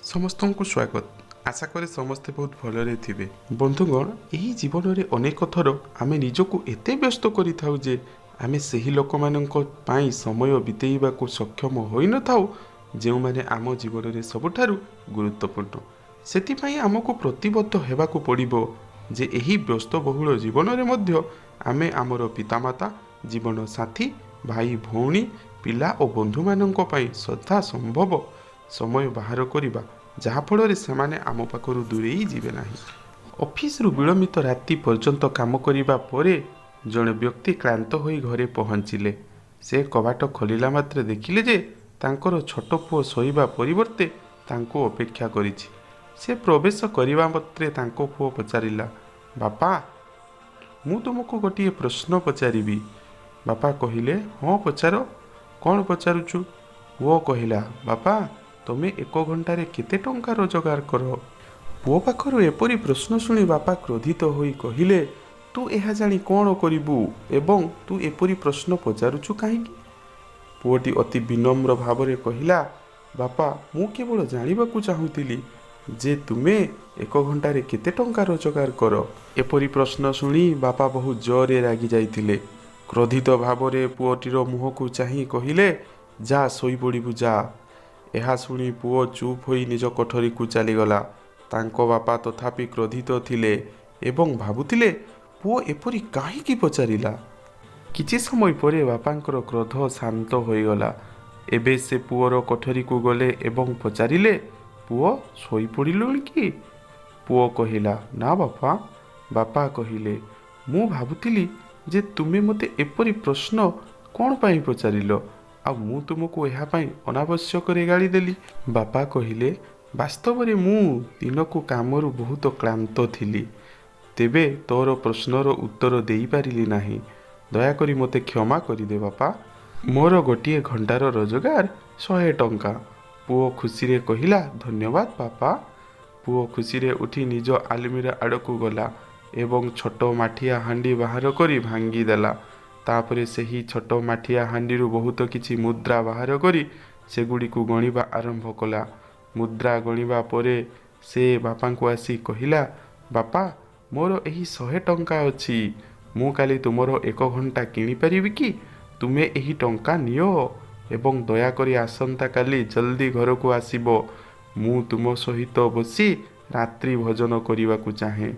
ସମସ୍ତଙ୍କୁ ସ୍ୱାଗତ। ଆଶା କରେ ସମସ୍ତେ ବହୁତ ଭଲରେ ଥିବେ। ବନ୍ଧୁଗଣ, ଏହି ଜୀବନରେ ଅନେକ ଥର ଆମେ ନିଜକୁ ଏତେ ବ୍ୟସ୍ତ କରିଥାଉ ଯେ ଆମେ ସେହି ଲୋକମାନଙ୍କ ପାଇଁ ସମୟ ବିତେଇବାକୁ ସକ୍ଷମ ହୋଇନଥାଉ, ଯେଉଁମାନେ ଆମ ଜୀବନରେ ସବୁଠାରୁ ଗୁରୁତ୍ୱପୂର୍ଣ୍ଣ। ସେଥିପାଇଁ ଆମକୁ ପ୍ରତିବଦ୍ଧ ହେବାକୁ ପଡ଼ିବ ଯେ ଏହି ବ୍ୟସ୍ତବହୁଳ ଜୀବନରେ ମଧ୍ୟ ଆମେ ଆମର ପିତାମାତା, ଜୀବନସାଥୀ, ଭାଇ ଭଉଣୀ, ପିଲା ଓ ବନ୍ଧୁମାନଙ୍କ ପାଇଁ ଯଥା ସମ୍ଭବ ସମୟ ବାହାର କରିବା, ଯାହାଫଳରେ ସେମାନେ ଆମ ପାଖରୁ ଦୂରେଇ ଯିବେ ନାହିଁ। ଅଫିସରୁ ବିଳମ୍ବିତ ରାତି ପର୍ଯ୍ୟନ୍ତ କାମ କରିବା ପରେ ଜଣେ ବ୍ୟକ୍ତି କ୍ଳାନ୍ତ ହୋଇ ଘରେ ପହଞ୍ଚିଲେ। ସେ କବାଟ ଖୋଲିଲା ମାତ୍ରେ ଦେଖିଲେ ଯେ ତାଙ୍କର ଛୋଟ ପୁଅ ଶୋଇବା ପରିବର୍ତ୍ତେ ତାଙ୍କୁ ଅପେକ୍ଷା କରିଛି। ସେ ପ୍ରବେଶ କରିବା ମାତ୍ରେ ତାଙ୍କ ପୁଅ ପଚାରିଲା, "ବାପା, ମୁଁ ତୁମକୁ ଗୋଟିଏ ପ୍ରଶ୍ନ ପଚାରିବି?" ବାପା କହିଲେ, "ହଁ, ପଚାର। କ'ଣ ପଚାରୁଛୁ?" ପୁଅ କହିଲା, "ବାପା, ତୁମେ ଏକ ଘଣ୍ଟାରେ କେତେ ଟଙ୍କା ରୋଜଗାର କର?" ପୁଅ ପାଖରୁ ଏପରି ପ୍ରଶ୍ନ ଶୁଣି ବାପା କ୍ରୋଧିତ ହୋଇ କହିଲେ, "ତୁ ଏହା ଜାଣି କ'ଣ କରିବୁ ଏବଂ ତୁ ଏପରି ପ୍ରଶ୍ନ ପଚାରୁଛୁ କାହିଁକି?" ପୁଅଟି ଅତି ବିନମ୍ର ଭାବରେ କହିଲା, "ବାପା, ମୁଁ କେବଳ ଜାଣିବାକୁ ଚାହୁଁଥିଲି ଯେ ତୁମେ ଏକ ଘଣ୍ଟାରେ କେତେ ଟଙ୍କା ରୋଜଗାର କର।" ଏପରି ପ୍ରଶ୍ନ ଶୁଣି ବାପା ବହୁତ ଜୋରରେ ରାଗି ଯାଇଥିଲେ। କ୍ରୋଧିତ ଭାବରେ ପୁଅଟିର ମୁହଁକୁ ଚାହିଁ କହିଲେ, "ଯା, ଶୋଇପଡ଼ିବୁ ଯା।" ଏହା ଶୁଣି ପୁଅ ଚୁପ୍ ହୋଇ ନିଜ କୋଠରୀକୁ ଚାଲିଗଲା। ତାଙ୍କ ବାପା ତଥାପି କ୍ରୋଧିତ ଥିଲେ ଏବଂ ଭାବୁଥିଲେ, ପୁଅ ଏପରି କାହିଁକି ପଚାରିଲା? କିଛି ସମୟ ପରେ ବାପାଙ୍କର କ୍ରୋଧ ଶାନ୍ତ ହୋଇଗଲା। ଏବେ ସେ ପୁଅର କୋଠରୀକୁ ଗଲେ ଏବଂ ପଚାରିଲେ, "ପୁଅ, ଶୋଇପଡ଼ିଲୁଣି କି?" ପୁଅ କହିଲା, "ନା ବାପା।" ବାପା କହିଲେ, "ମୁଁ ଭାବୁଥିଲି ଯେ ତୁମେ ମୋତେ ଏପରି ପ୍ରଶ୍ନ କ'ଣ ପାଇଁ ପଚାରିଲ ଆଉ ମୁଁ ତୁମକୁ ଏହା ପାଇଁ ଅନାବଶ୍ୟକରେ ଗାଳି ଦେଲି।" ବାପା କହିଲେ, "ବାସ୍ତବରେ ମୁଁ ଦିନକୁ କାମରୁ ବହୁତ କ୍ଳାନ୍ତ ଥିଲି। ତେବେ ତୋର ପ୍ରଶ୍ନର ଉତ୍ତର ଦେଇପାରିଲି ନାହିଁ। ଦୟାକରି ମୋତେ କ୍ଷମା କରିଦେ ବାପା। ମୋର ଗୋଟିଏ ଘଣ୍ଟାର ରୋଜଗାର 100 ଟଙ୍କା।" ପୁଅ ଖୁସିରେ କହିଲା, "ଧନ୍ୟବାଦ ବାପା।" ପୁଅ ଖୁସିରେ ଉଠି ନିଜ ଆଲମିରା ଆଡ଼କୁ ଗଲା ଏବଂ ଛୋଟ ମାଠିଆ ହାଣ୍ଡି ବାହାର କରି ଭାଙ୍ଗିଦେଲା। ତାପରେ ସେହି ଛୋଟ ମାଠିଆ ହାଣ୍ଡିରୁ ବହୁତ କିଛି ମୁଦ୍ରା ବାହାର କରି ସେଗୁଡ଼ିକୁ ଗଣିବା ଆରମ୍ଭ କଲା। ମୁଦ୍ରା ଗଣିବା ପରେ ସେ ବାପାଙ୍କୁ ଆସି କହିଲା, "ବାପା, ମୋର ଏହି 100 ଟଙ୍କା ଅଛି। ମୁଁ କାଲି ତୁମର ଏକ ଘଣ୍ଟା କିଣିପାରିବି କି? ତୁମେ ଏହି ଟଙ୍କା ନିଅ ଏବଂ ଦୟାକରି ଆସନ୍ତାକାଲି ଜଲ୍ଦି ଘରକୁ ଆସିବ। ମୁଁ ତୁମ ସହିତ ବସି ରାତ୍ରି ଭୋଜନ କରିବାକୁ ଚାହେଁ।"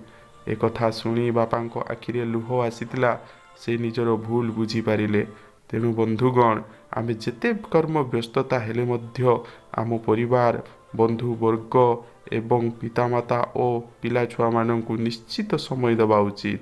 ଏକଥା ଶୁଣି ବାପାଙ୍କ ଆଖିରେ ଲୁହ ଆସିଥିଲା। ସେ ନିଜର ଭୁଲ ବୁଝିପାରିଲେ। ତେଣୁ ବନ୍ଧୁଗଣ, ଆମେ ଯେତେ କର୍ମ ବ୍ୟସ୍ତତା ହେଲେ ମଧ୍ୟ ଆମ ପରିବାର, ବନ୍ଧୁବର୍ଗ ଏବଂ ପିତାମାତା ଓ ପିଲା ଛୁଆମାନଙ୍କୁ ନିଶ୍ଚିତ ସମୟ ଦେବା ଉଚିତ।